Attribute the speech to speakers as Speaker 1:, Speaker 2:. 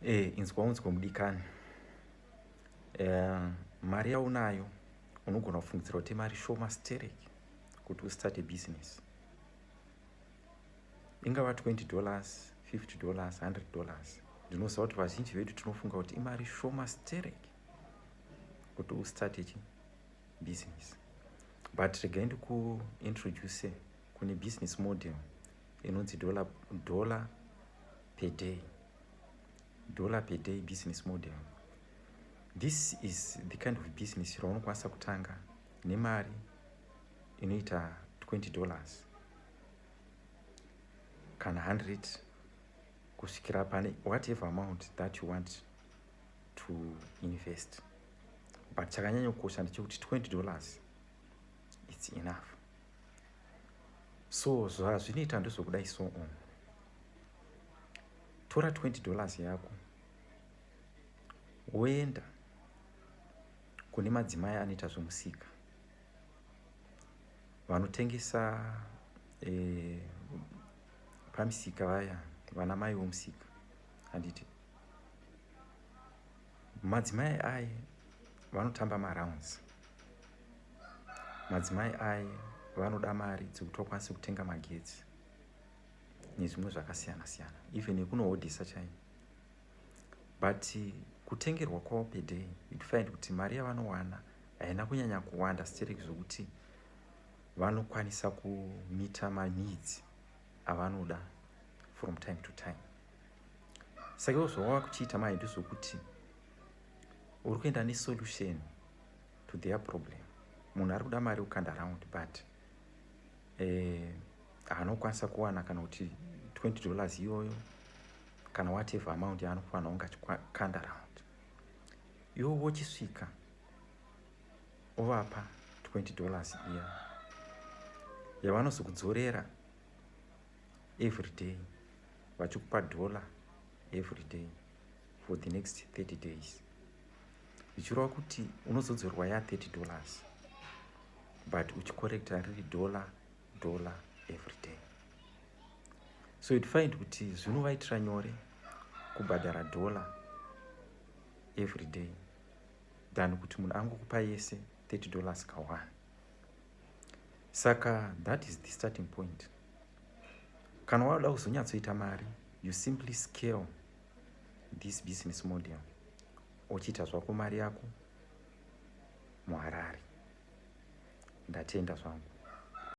Speaker 1: Inzwa unzwe mudikani. Mari yaunayo unogona kufungidzira kuti mari shoma stereki kuti ustate business. Ingava $20, $50, $100. Ndinoziva kuti vazhinji vedu tinofunga kuti imari shoma stereki kuti ustate chi business. But regai ndikuintroduce kune business model inonzi dollar per day. Dollar per day business model. This is the kind of business raunokwanisa kutanga nemari inoita $20 kana 100 kusvikira pane whatever amount that you want to invest. But chakanyanya kukosha ndechekuti $20, it's enough. So zvazvinoita ndezvokudai. So on tora $20 yako, woenda kune madzimai anoita zvemusika, vanotengesa pamisika vaya, vana mai vomusika, handiti? Madzimai aya vanotamba marounds. Madzimai aya vanoda mari dzekuti vakwanise kutenga magetsi nezvimwe zvakasiyana siyana, even nekunohodhesa chaiyo. But kutengerwa kwavo per day, you'd find kuti mari yavanowana haina kunyanya kuwanda stereki zvokuti vanokwanisa kumeeta maneeds avanoda from time to time. Saka iwo zvawava kuchiita mai ndezvokuti uri kuenda nesolution to their problem. Munhu ari kuda mari yekukanda round, but haana kukwanisa kuwana kana kuti $20 iyoyo kana whatever amount yaanofanira kunge achikanda round. Iwo wochisvika ovapa $20 iya yavanozokudzorera every day, vachikupa dollar every day for the next 30 days, zvichireva kuti unozodzorwa ya$30, but uchicollecta riri dollar dollar every day. So you'd find kuti zvinovaitira nyore kubhadhara dollar every day than kuti munhu angokupa yese $30 ka1. Saka that is the starting point. Kana wada kuzonyatsoita mari, you simply scale this business model, uchiita zvako mari yako muHarare. Ndatenda zvangu.